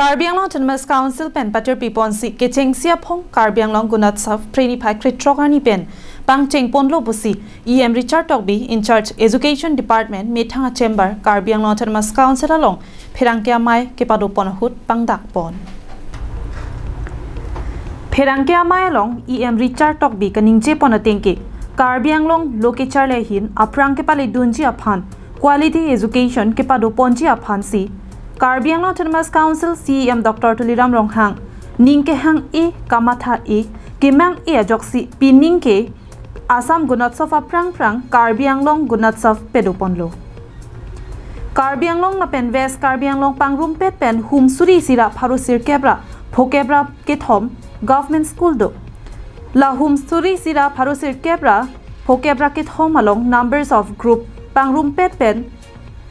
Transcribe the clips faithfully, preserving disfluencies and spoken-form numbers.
Karbi Anglong Autonomous Council pen patir piponsi kechengsi aphong Karbi Anglong Gunotsav Preni Phai Kritrok arni pen pangcheng ponlo pusi E M Richard Tokbi in charge Education Department methang a chamber Karbi Anglong Autonomous Council along pherangke amei kepado pon ahut pangdak pon. Pherangke amei along E M Richard Tokbi kaningje pon atengke Karbi Anglong lo kecharli ahin aphrang kepale dunji aphan quality education kepado ponji aphansi Karbi Anglong Autonomous Council C E M Doctor Tuliram Ronghang ning kehang e kamatha e kemang e ajoksi pining ke Assam Gunotsav aphrang phrang Karbi Anglong Gunotsav pado ponlo. Karbi Anglong lapen West Karbi Anglong pangrumpet pen hum suri isi ra pharo sirkep ra phokep ra kethom government school do. La hum suri isi ra pharo sirkep ra phokep ra kethom along numbers of group pangrumpet pen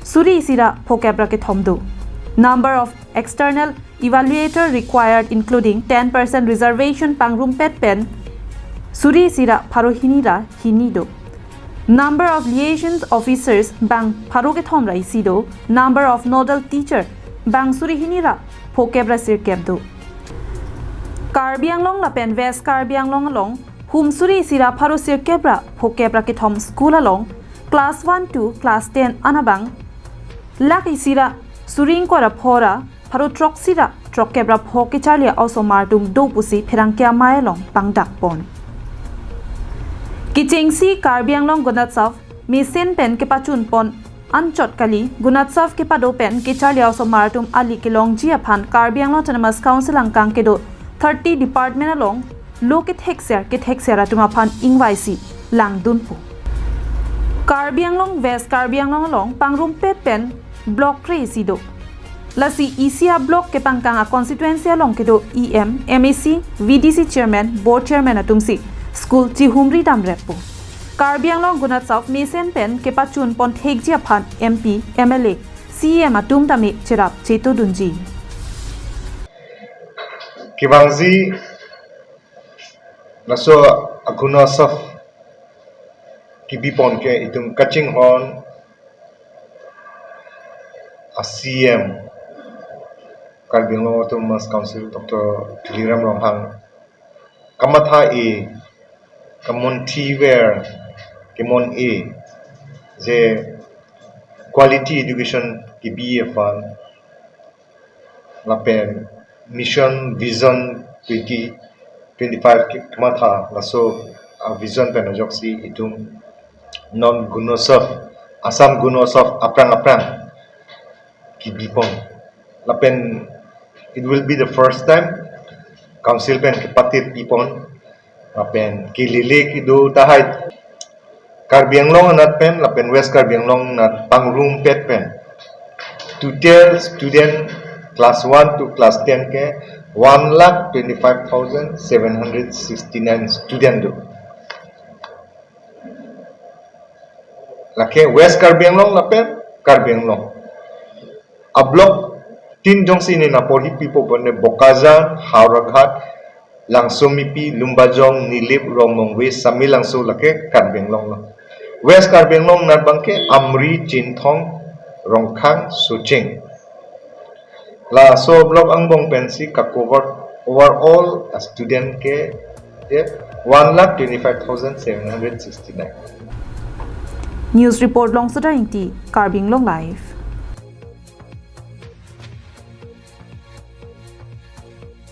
suri isi ra phokep ra kethom do. Number of external evaluator required including ten percent reservation pangrumpet pen suri isi ra pharo hini ra hini do. Number of liaison officers bang pharo kethom ra isi do. Number of nodal teacher bang suri hini ra phokep ra sirkep do. Karbi Anglong lapen West Karbi Anglong along hum suri isi ra pharo sirkep ra phokep ra kethom school along class one to class ten anabang lakh isi ra suri ingkoi ra pho ra pharo throksi ra throkkep ra pho kecharli a-osomar atum do pusi pherangke amei along pangdak pon. Kechengsi Karbi Anglong Gunotsav mesen pen kepachun pon anchot kali Gunotsav kepado pen kecharli a-osomar atum ali kelongji aphan Karbi Anglong Autonomous Council angkang kedo thirty department along lo kethekser kethekser atum aphan ingvaisi langdunpo. Karbi Anglong West Karbi Anglong along pangrumpet pen block kre isi do. Lasi isi a-block kepangkang a-constituency along kedo E M, M A C, V D C chairman, board chairman atumsi school chihumri damreppo. Karbi Anglong Gunotsav mesen pen kepachun pon thekji aphan M P, M L A, C E M atum tame cherap chetodunji. Kevangji laso a-Gunotsav kebi pon ke itum kachinghon a-C E M Karbi Anglong Autonomous Council Doctor Tuliram Ronghang kamatha e, kamonthiver, kemon e je quality education kebi aphan lapen mission vision twenty twenty-five ke kamatha laso a-vision pen ajoksi itum non Gunotsav, Assam Gunotsav aphrang aphrang kebi pon. Lapen it will be the first time council pen kepatir pipon lapen kelele kedo tahai Karbi Anglong anat pen lapen West Karbi Anglong anat pangrumpet pen total student class one to class ten ke one lakh twenty-five thousand seven hundred sixty-nine student do. Lake West Karbi Anglong lapen Karbi Anglong a-block tin jongsi ne naporhi pipo pon ne Bokajan, Howraghat, Langsomipi, Lumbajong, Nilip, Rongmongve, Samelangso lake Karbi Anglong lo. West Karbi Anglong anat abangke Amri, Chinthong, Rongkhang, Socheng. Laso block angbong pensi ka-cover overall a-student ke, ke one lakh twenty-five thousand seven hundred sixty-nine. News report Longsoda Ingti, Karbi Anglong Live.